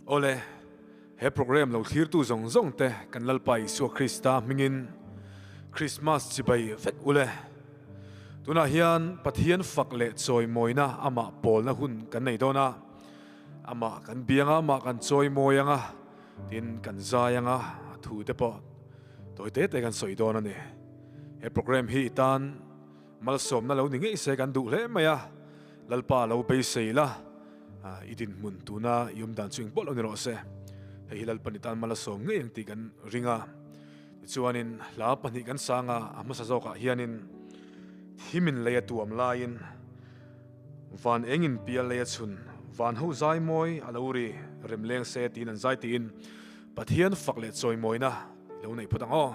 Awle, he program lo thlirtu zawng zawng te kan Lalpa Isua Krista hmingin Krismas chibai vek ule. Tunah hian Pathian fak leh chawimawina amah pawlna hun kan nei dawn a, amah kan biang a, amah kan chawimawi ang a, tin kan zai ang a, a thu te pawh tawi te te kan sawi dawn a ni. He program hi i tan Malsawmna lo ni ngei se kan duh hle mai a, Lalpa lo beisei la, i dinhmun tuna i awm dan chu engpawh lo ni rawh se. Hei hi Lalpa ni tan mal a sawm ngei ang tih kan ring a. Tichuanin hla pahnih kan sang a, a hmasa zawkah hianin Thimin lei a tuam laiin van engin pial lei a chhun, van ho zai mawi a lo ri rem leng se tiin an zai tiin Pathian fak leh chawimawina i lo neih phawt ang aw.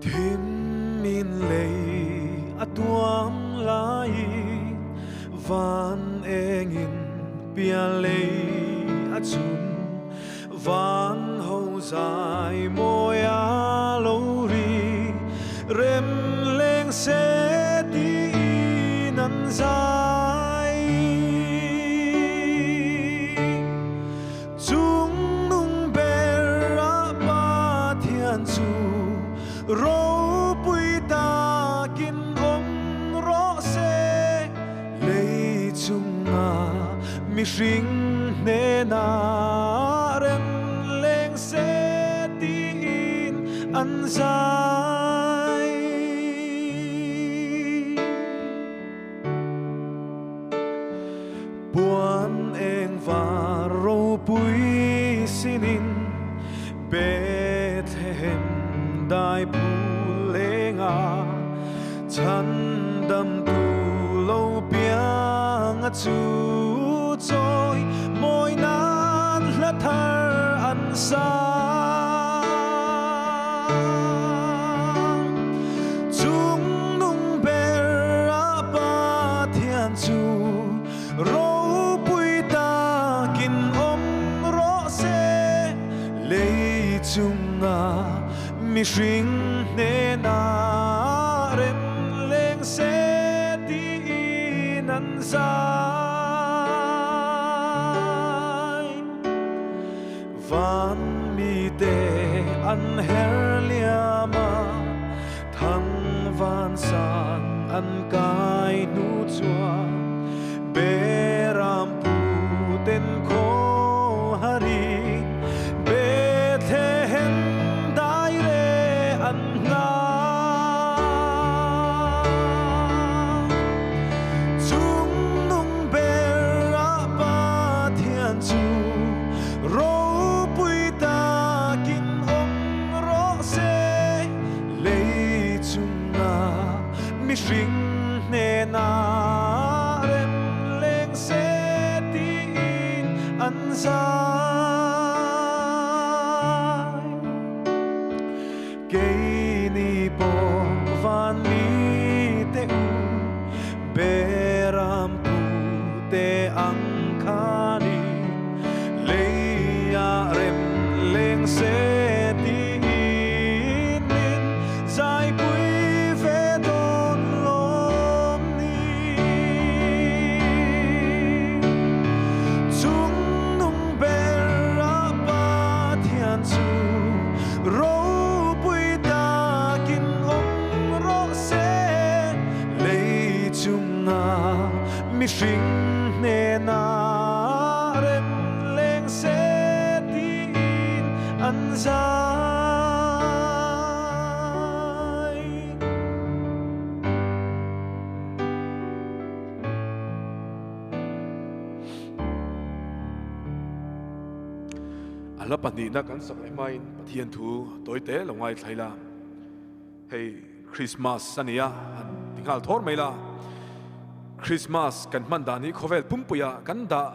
Thim in lei a tuam laiin van engin pial lei a chhun. Van ho zai mawi a lo ri rem leng se tiin an zai. Chung nung ber a Pathian chu ropui takin awm rawh se. Lei chunga mihring hnenah rem leng se tiin an zai. Puan eng var ropui sinin Bethlehem dai phul lenga chhandamtu lo piang a chu chawi mawi nan hla thar an sa. Chung nung ber a Pathian chu Ropui takin awm rawh se, lei chunga mihring hnenah rem leng se tiin an zai. Van mite an her liam a, Thang van sang an kai hnu chuan Beram pu ten khaw harin Bethlehem dai re an hna. Chung nung ber ah Pathian chu ropui takin awm rawh se. Lei chunga mihring hnenah rem leng se tiin an zai. Keini pawh van mite u beram pute ang khanin leiah rem leng se tiin min zaipui ve dawn lawm ni. Chung nung ber a Pathian chu ropui takin awm rawh se, lei chunga mihring hnenah rem leng se tiin an zai. A hla pahnihna kan sak leh hmain Pathian thu tawi te lo ngaithla ila. Hei Christmas a nia han ti nghal thawr mai la. Christmas kan hman dan hi khawvel pumpuia kan dah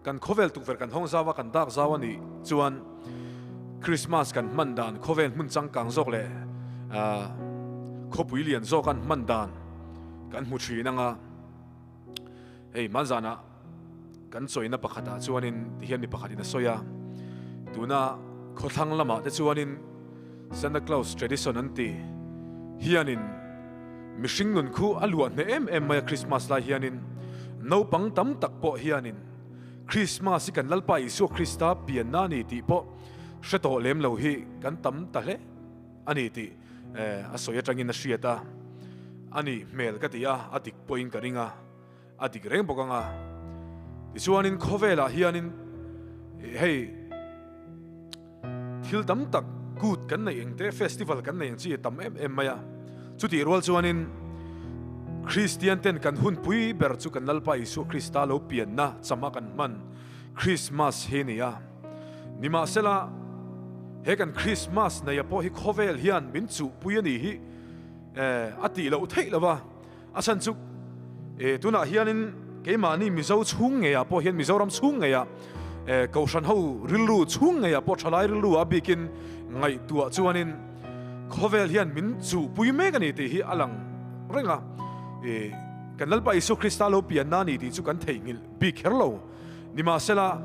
kan khawvel tukverh kan hawng zau a kan dak zau a nih chuan Christmas kan hman dan khawvel hmun changkang zawk leh khawpui lian zawk an hman dan kan hmu thin anga hei hmanzanah. kan chawina pakhatah chuanin tihian mi pakhatin a sawi a, tuna khawthlang lamah te chuanin Santa Claus tradition an ti hianin mihring nun khu a luah hneh em em mai a Christmas lai hianin naupang tam tak pawh hianin Christmas hi kan Lalpa Isua Krista pianna a ni tih pawh hre tawh lem lo hi kan tam ta hle a ni tih a sawi atangin a hriat a, a nih hmel ka ti a, a dik pawhin ka ring a. A dik reng bawk ang a. Tichuanin khawvelah hianin hei thil tam tak kut kan neih eng te, festival kan neih ang chi a tam em em mai a. Chutih rual chuanin Kristian ten kan hunpui ber chu kan Lalpa Isua Krista lo pianna chama kan hman Krismas hi a ni a. Nimahsela he kan Krismas neia pawh hi khawvel hian min chuhpui a nih hi a tih loh theih lo va. A chhan chu e tunah hianin keimahni Mizo chhung ngeiah pawh hian Mizoram chhung ngeiah e Kohhran ho rilru chhung ngeiah pawh thalai rilru a bikin ngaihtuah chuanin khawvel hian min chuhpui mek a ni tih hi a lang reng a. E kan Lalpa Isua Krista lo pianna a ni tih chu kan theihnghilh bik kher lo. Nimahsela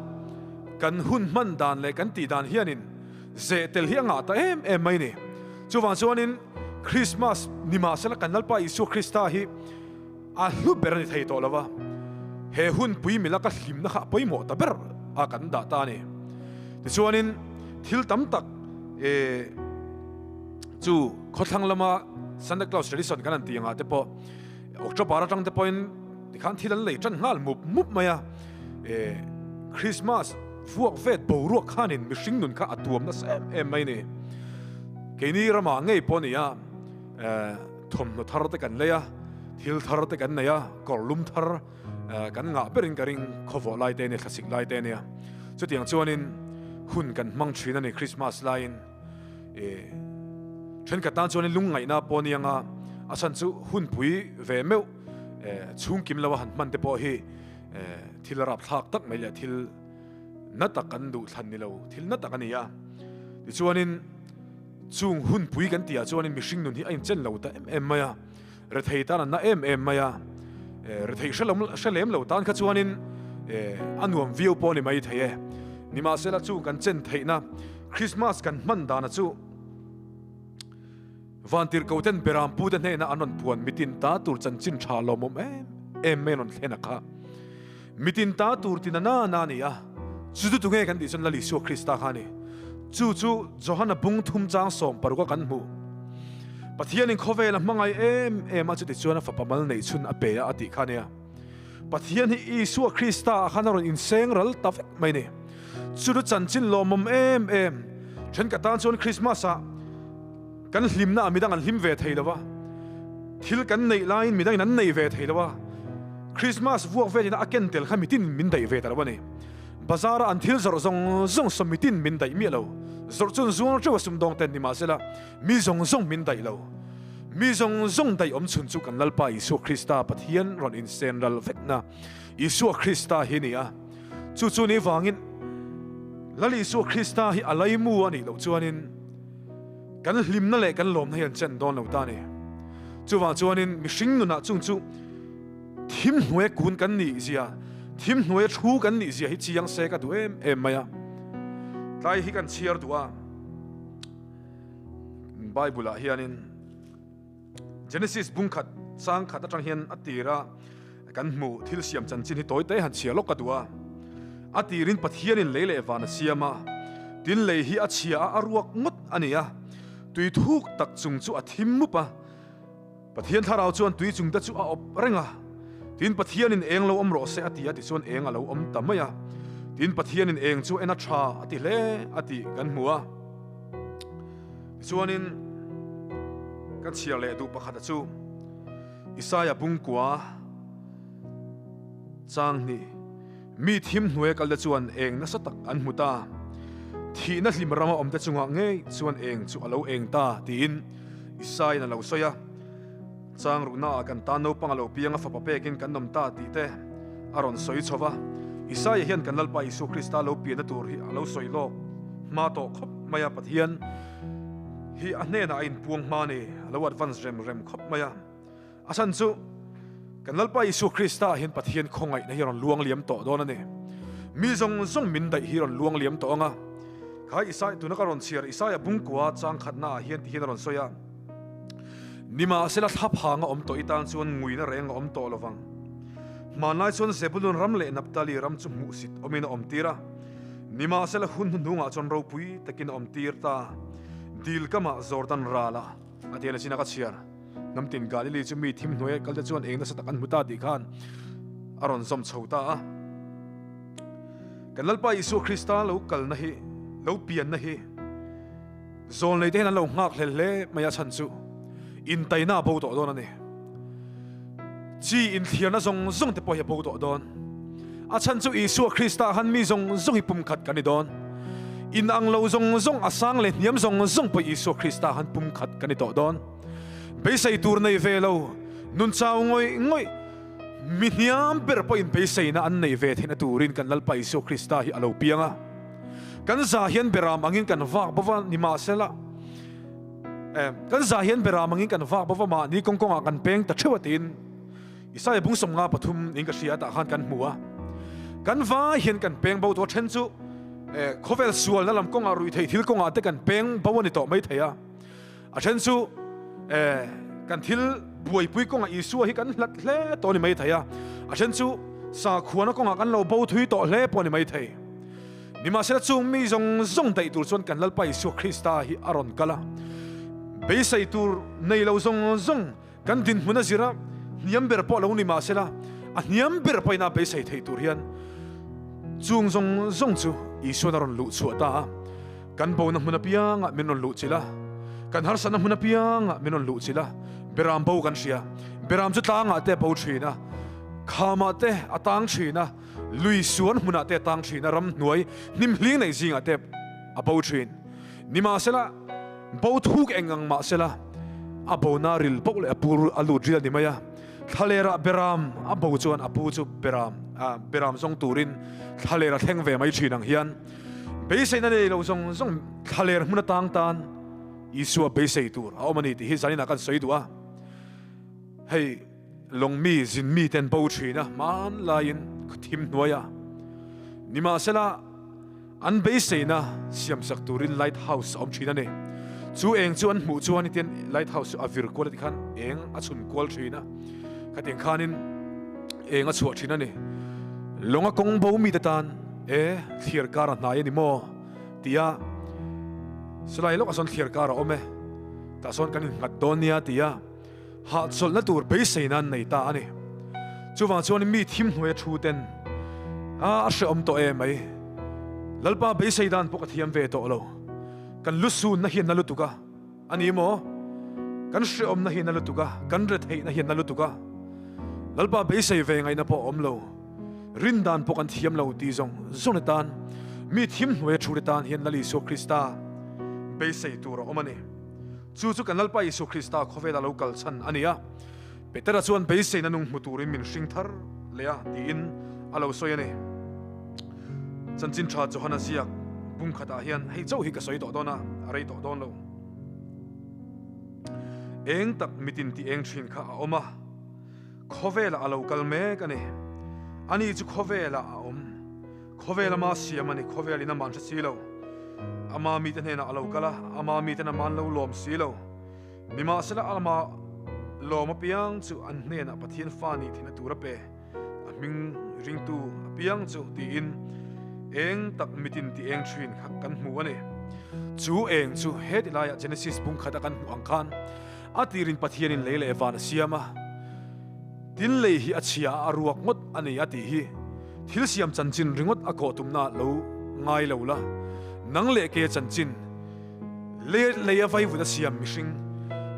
kan hun hman dan leh kan tih dan hianin zeh tel hi a ngah ta em em mai a ni. Chuvang chuanin Christmas nimahsela kan Lalpa Isua Krista hi a hlu ber a ni thei tawh lo va, he hunpui mila ka hlimna kha a pawimawh ta ber a kan dah ta a ni. Tichuanin thil tam tak eh chu khawthlang lama Santa Claus tradition kan han tih angah te pawh October atang te pawhin tikhan thil an lei tan nghal mup mup mai a, eh Christmas vuak vet boruak khanin mihring nun kha a tuam nasa em em mai a ni. Keini ramah ngei pawh a ni a, eh thawmhnaw thar te kan lei a, thil thar te kan nei a, kawr lum thar kan ngah berin ka ring khawvawh lai te a nia, thlasik lai te a nia. Chutiang chuanin hun kan hmang thin a ni Christmas laiin. Eh thenkhat tan chuanin lungngaihna pawh a ni ang a, a chhan chu hunpui ve meuh eh chhungkim lo a han hman te pawh hi eh thil rapthlak tak mai leh thil na tak an duh thlan ni lo, thil na tak a ni a. Tichuanin chung hunpui kan tihah chuanin mihring nun hi a inchen lo ta em em mai a, rethei tan an na em em mai a, eh rethei hre lem lo tan kha chuanin eh a nuam viau pawh a ni mai thei e. Nimahsela chung kan chen theihna Krismas kan hman dana chu Vantirhkoten Berampute hnena an rawn puan mitin ta tur chanchin tha lawmawm em em mai an rawn thlen a kha. Mitin ta tur tina na na a ni a, chu chu tunge kan tih chuan Lal Isua Krista kha a ni. Chu chu Johana bung thum chang 60 a kan hmuh. Pathianin khawvel a hmangaih em em a, chuti chuan a fapa mal neih chhun a pe a a tih kha a nia. Pathian hi Isua Krista ah khan a rawn inseng ral ta vek mai a ni. Chu chu chanchin lawmawm em em. Thenkhat tan chuan Krismas ah kan hlimna ah midang an hlim ve thei lo va, thil kan neih laiin midangin an nei ve thei lo a, Krismas vuak velin a ken tel kha mitin min daih ve ta lo a ni. Bazar ah an thil zawrh zawng zawng sawm mitin min daih miah lo. Zawrh chuan zuang teuh a sumdawng ten nimahsela mi zawng zawng min daih lo. Mi zawng zawng daih awm chhun chu kan Lalpa Isua Krista Pathian rawn insen ral vekna Isua Krista hi a ni a. Chu chu ni vangin Lal Isua Krista hi a laimu a nih loh chuanin kan hlimna leh kan lawmna hi an chen dawn lo ta a ni. Chuvang chuanin mihring nunah chung chu thim hnuaia kun kan nih zia, thim hnuaia thu kan nih zia hi chiang se ka duh em em mai a. Tlai hi kan chhiar duh a, Bible ah hianin Genesis bung khat chang khat atang hian a tir a kan hmuh thil siam chanchin hi tawi te han chhiar lawk ka duh a. A tirin Pathianin lei leh van a siam a, tin lei hi a chhia a, a ruak ngawt a ni a, tui thuk tak chung chu a thim mup a. Pathian thlarau chuan tui chung te chu a awp reng a, tin Pathianin eng lo awm rawh se a ti a tichuan eng a lo awm ta mai a. Tin Pathianin eng chu en a tha a ti hle a tih kan hmu a. Tichuanin kan chhiar leh duh pakhata chu Isaia bungkua chang hnih mi thim hnuaia kalte chuan eng nasa tak an hmu ta, thihna hlim rama awmte chungah ngei chuan eng chu a lo eng ta tiin Isaia'n a lo sawi a. Chang ruknaah kan tan naupang a lo piang a fapa pekin kan awm ta tih te a rawn sawi chho va. Isaia hian kan Lalpa Isua Krista lo pianna tur hi a lo sawi lawk hma tawh khawp mai a, Pathian hi a hnenah a inpuang hma a ni, a lo advance rem rem khawp mai a. A chhan chu. Kan Lalpa Isua Krista ah hian Pathian khawngaihna hi a rawn luang liam tawh dawn a ni. Mi zawng zawng min daih hi a rawn luang liam tawh ang a. Kha Isai, tuna ka rawn chhiar Isaia bungkua chang khatna ah hian tihian a rawn sawi a, Nimahsela thlaphang a awm tawh i tan chuan nguina reng a awm tawh lo vang. Hmanlai chuan Zebulun ram leh Naphtali ram chu hmuhsit awmin a awm tir a. Nimahsela hun hnuhnungah chuan ropui takin a awm tir ta. Dil kamah Jordan ralah a tian a chin a ka chhiar. Hnamtin Galili chu mi thim hnuaia kalte chuan eng nasa tak an hmu ta tih khan a rawn zawm chho ta a. Kan Lalpa Isua Krista lo kalna hi, lo pianna hi zawlneite hian an lo nghak hlel hle mai a chhan chu intaina a bo tawh dawn a ni. Chi inthliarna zawng zawng te pawh hi a bo tawh dawn. A chhan chu Isua Krista khan mi zawng zawng hi pumkhat kan ni dawn. In ang lo zawng zawng, a sang leh hniam zawng zawng pawh Isua Krista khan pumkhat kan ni tawh dawn. Beisei tur nei ve lo, nun chau ngawih ngawih, mi hniam ber pawhin beiseina an neih ve theihna turin kan Lalpa Isua Krista hi a lo piang a. Kan za hian beram angin kan vak bova nimahsela, kan za hian beram angin kan vak bova mahni kawng kawngah kan peng ta theuh a tiin Isaiah bung 53 in ka hria tah khan kan hmu a. Kan vai hian kan peng bo tawh a then chu khawvel sualna lam kawngah ruih theih thil kawngah te kan peng bo a ni tawh mai thei a. A then chu kan thil buaipui kawngah Isua hi kan hlat hle tawh a ni mai thei a. A then chu sakhuana kawngah kan lo bo thui tawh hle pawh a ni mai thei. Nimahsela chung mi zawng zawng daih tur chuan kan Lalpa Isua Krista hi a rawn kal a. Beisei tur nei lo zawng zawng kan dinhmun a zir a, hniam ber pawh lo ni mahsela a hniam ber pawhin a beisei thei tur hian chung zawng zawng chu Isuan a rawn luh chhuah ta a. Kan bona hmun apiangah min rawn luh chilh a, kan harsatna hmun apiangah min rawn luh chilh a, Beram bo kan hria. Beram chu tlangah te a bo thin a, khamah te a tang thin a, lui suan hmunah te a tang thin a, ramhnuai hnim hling nei zingah te a bo thin. Nimahsela, bo thuk eng ang mahsela, a bona ril poh leh a pu a lut ril a ni mai a. Thlalerah Beram a bo chuan a pu chu Beram, Beram zawng turin thlaler a thleng ve mai thin ang hian, Beiseina nei lo zawng zawng thlaler hmun atang tan Isua beisei tur a awm a ni tih hi zaninah kan sawi duh a. Hei lawngmi zinmi ten bo thin a hmanlaiin thim hnuaia nimahsela an beiseina siamsak turin light house a awm thin a ni. Chu eng chu an hmuh chuan hetian light house chu a vir kual a ti khan eng a chhun kual thin a, khatiang khanin eng a chhuah thin a ni. Lawnga kawng bo mite tan E, thliar kar a hnai a ni maw? tia silai lawkah sawn thliar kar a awm e, tah sawn kan innghat dawn nia tia hahchawlhna tur beiseina an nei ta a ni. Chuvang chuan mi thim hnuaia thu ten a a hrehawm tawh e mai, Lalpa beisei dan pawh ka thiam ve tawh lo, kan lu sunna hi a na lutuk a, A ni maw? Kan hrehawmna hi na lutuk a, kan retheihna hi na lutuk a, Lalpa beisei ve ngaihna pawh a awm lo, rin dan pawh kan thiam lo tih zawng zawng tan, mi thim hnuaia thu te tan hian Lal Isua Krista beisei tur a awm a ni. Chu chu kan Lalpa Isua Krista khawvela lo kal chhan a ni a, Petera chuan beiseina nung hmu turin min hring thar leh a tiin a lo sawi a ni. Chanchin tha Johana ziak bung khatah hian hei chauh hi ka sawi tawh dawn a, a rei tawh dawn lo. Eng tak mitin tih eng thin kha a awm a, khawvelah a lo kal mek a ni. Ani chu khawvelah a awm. Khawvel ama siam a ni, khawvel in ama an hre si lo. Ama mite hnenah a lo kal a, ama miten ama an lo lawm si lo. Nimahsela ama lawm apiang chu an hnenah Pathian fa nih theihna tur a pe, a hming ringtu apiang chu tiin eng tak mitin tih eng thin kha kan hmu a ni. Chu eng chu heti laiah Genesis bung khata kan hmuh ang khan a tirin Pathianin lei leh van a siam a, tin lei hi a chhia a ruak ngawt a ni a tih hi thil siam chanchin ringawt a kawh tumna lo ngai lo la, nang leh ke chanchin Lei lei a vaivut a siam mihring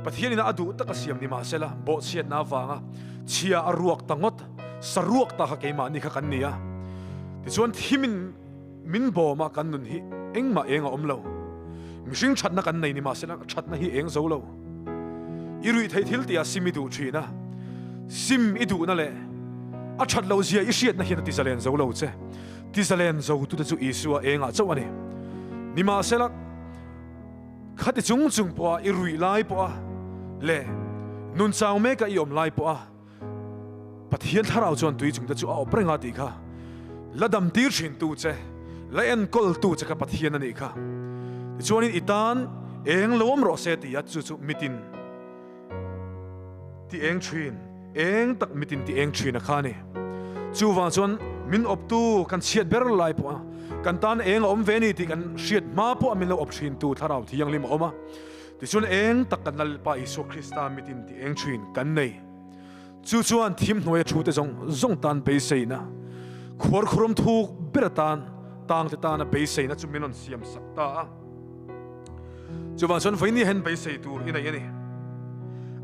Pathianin a duh tak a siam ni mahsela bawhchhiatna avanga chhia a ruak ta ngawt, saruak ta kha keimahni kha kan ni a. Tichuan thimin min bawm a kan nun hi engmah eng a awm lo. Mihring thatna kan nei ni mahsela thatna hi eng zo lo. I ruih theih thil tihah sim i duh thin a, sim i duhna leh a that loh zia i hriatna hian a tizalen zo lo che. Tizalen zotute chu Isua engah chauh a ni. Nimahsela, khati chung chung pawha i ruih lai pawha leh nun chau meka i awm lai pawha Pathian thlarau chuan tui chungte chu a awp reng a tih kha. La dam tir thin tu che, la enkawl tu che kha Pathian a nih kha. Tichuanin i tan eng lo awm rawh se ti a, chu chu mitin ti eng thin, eng tak mitin ti eng thin a kha a ni. Chuvang chuan min awptu kan chhiat ber lai pawh a, kan tan eng a awm ve ni tih kan hriat hma pawh a min lo awp thin tu Thlarau Thianghlim a awm a. Tichuan eng tak kan Lalpa Isua Krista mitin ti eng thin kan nei. Chu chuan thim hnuaia thute zawng zawng tan beiseina, khuarkhuram thuk ber atan tangte tana beiseina chu min rawn siam sak ta a. Chuvang chuan vawiin hian beisei tur i nei a ni.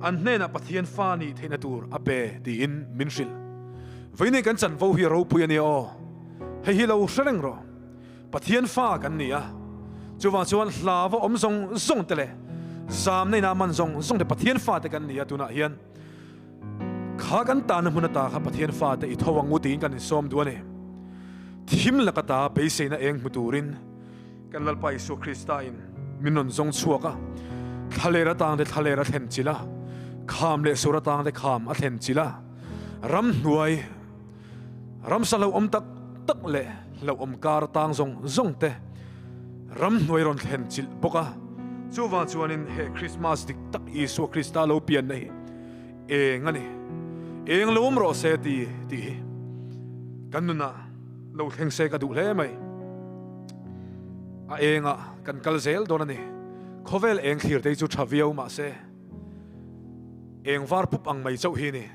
An hnenah Pathian fa nih theihna tur a pe tiin min hrilh. Vawiin kan chanvo hi a ropui a nia aw. Hei hi lo hre reng rawh. Pathian fa kan ni a, chuvang chuan hlava awm zawng zawng te leh zamna ina man zawng zawng te Pathian fate kan ni a tunah hian. Kha kan tahna hmun ata kha Pathian fate i tho ang u tiin kan insawm duh a ni. Thim laka ta beiseina eng hmu turin kan Lalpa Isua Krista in min rawn zawng chhuak a, thlaler atang te thlaler a thlen chilh a, kham leh sur atang te kham a thlen chilh a, ramhnuai, ramsa hlauhawm tak tak leh hlauhawm kar atang zawng zawng te ramhnuai rawn thlen chilh bawk a. Chuvang chuanin he Krismas dik tak Isua Krista lo pianna hi eng a ni? Eng lo awm rawh se ti tih hi kan nunah lo thleng se ka duh hle mai. A engah kan kal zel dawn a ni. Khawvel eng thlir te hi chu tha viau mahse eng var pup ang mai chauh hi a ni.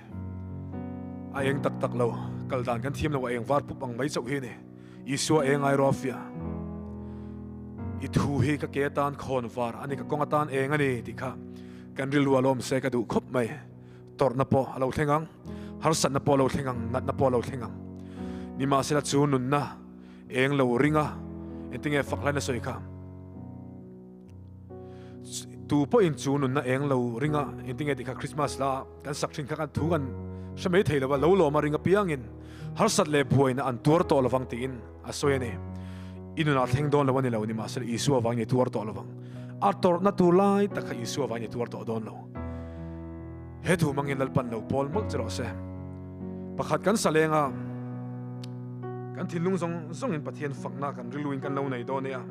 A eng tak tak lo, kal dan kan thiam lo a eng var pup ang mai chauh hi a ni. Isua eng ai rawh a fiah. I thu hi ka ke atan khawn var a ni, ka kawng atan eng a ni tih kha kan rilru a lawm se ka duh khawp mai. Tawrhna pawh a lo thleng ang, harsatna pawh a lo thleng ang, natna pawh a lo thleng ang. Nimahsela chu nunna eng lo ring a, engtinge fak hlain a sawi kha? Tu pawhin chu nunna eng lo ring a, engtinge tih kha Christmas la kan sak thin kha kan thu kan hre mai thei lo va, lo lawm a ring apiangin harsat leh buaina an tuar tawh lovang tiin a sawi a ni. I nunah thleng dawn lo a ni lo, nimahsela Isua vangin i tuar tawh lovang. A tawrhna tur lai tak kha Isua vangin i tuar tawh dawn lo. He thu hmangin Lalpan lo pawl mawlh che rawh se. Pakhat kan sa leng a, kan thinlung zawng zawngin Pathian fakna kan rilruin kan lo nei dawn e a.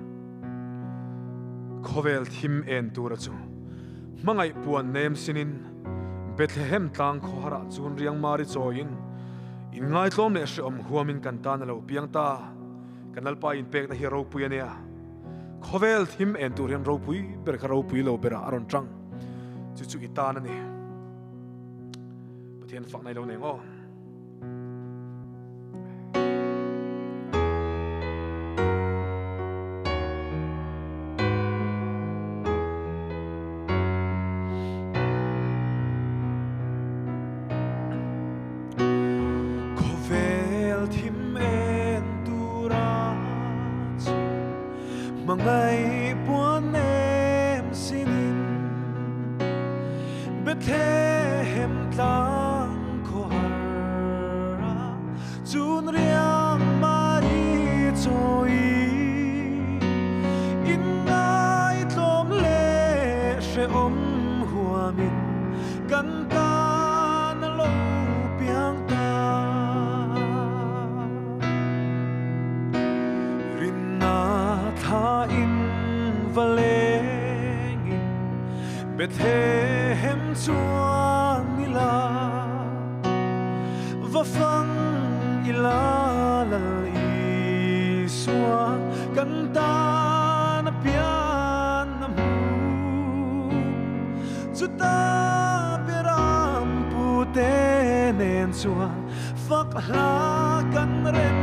Khawvel thim en tura chu hmangaih puan nem sinin Bethlehem tlang khawharah chun riangmari chawiin inngaitlawm leh hrehawm huamin kan tan a lo piang ta. Kan Lalpa inpekna hi ropui a nia. Khawvel thim en tur hian ropui ber kha ropui lo berah a rawn tang. Chu chu i tan a ni. Pathian fakna i lo nei ang aw. Khawvel thim en tura chu hmangaih puan em sinin Bethlehem tlang khawhar a chun riang Mari chawi in ngaitlawm leh hrehawm huamin kan tan a lo piang ta. Rinna thlain va lengin Bethlehem chuan ila va fang ila Lal Isua kan tan a pian a hmu. Chuta Beram pute nen chuan fak hla kan rem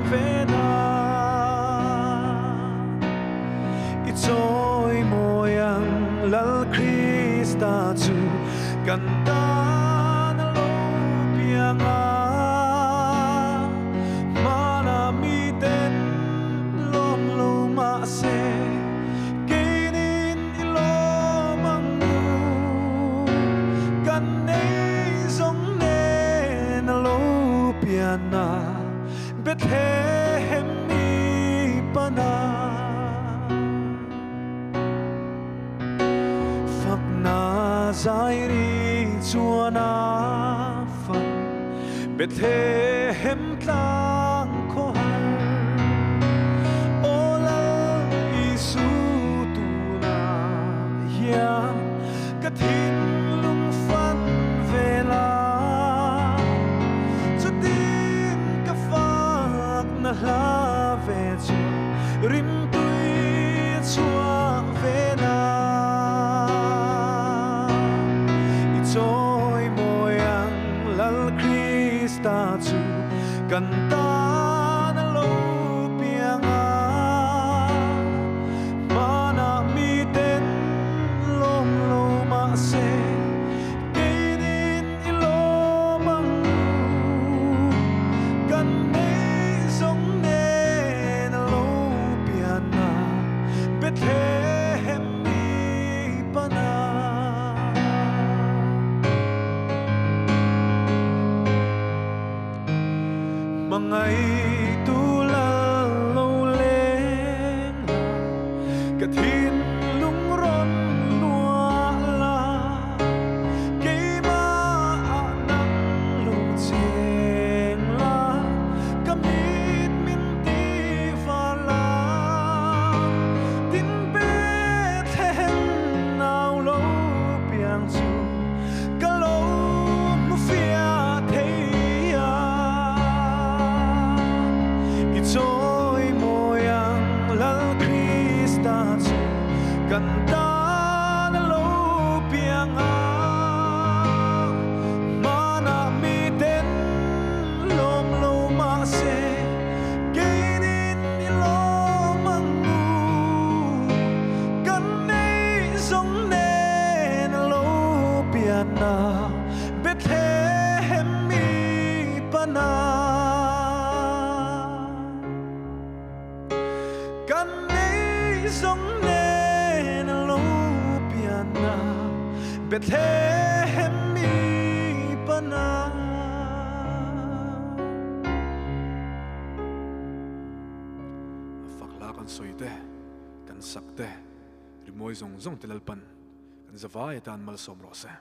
ve na. I chawi mawi ang Lal Krista chu kan tan a lo piang a. Hmana miten lawm lo mahse keinin I lawm ang u, kan nei zawng nen a lo pian a, Bethlehem mi pana. Fakna zai ri chuan a fan, Bethlehem tlang khawhar Aw Lal Isu tunah hian ka thinlung fan ve la Chutin ka fakna hla ve chuan rimtui a chhuak ve na I chawi mawi ang Lal Krista chu kan tan a lo piang a, hmanah miten lawm lo mahse keinin i lawm ang u. Kan nei zawng nen a lo pian a, Bethlehem mi pana. Hmangaihtu lal lo leng la, ka thinlung rawn luah la, keimah nang lo cheng la, ka mit min ti var la, tin Bethlehem nau lo piang chu ka lo hmu fiah thei a. I chawi mawi ang Lal Krista chu kan tan a lo piang a, hmanah miten lawm lo mahse keinin i lawm ang u. Kan nei zawng nen a lo pian a, Bethlehem mi pana. Kan nei zawng nen a lo pian a, Bethlehem mi pana. A fak la kan sawi te, kan sak te, rimawi zawng zawng te Lalpan kan zavai atan malsawm rawh se.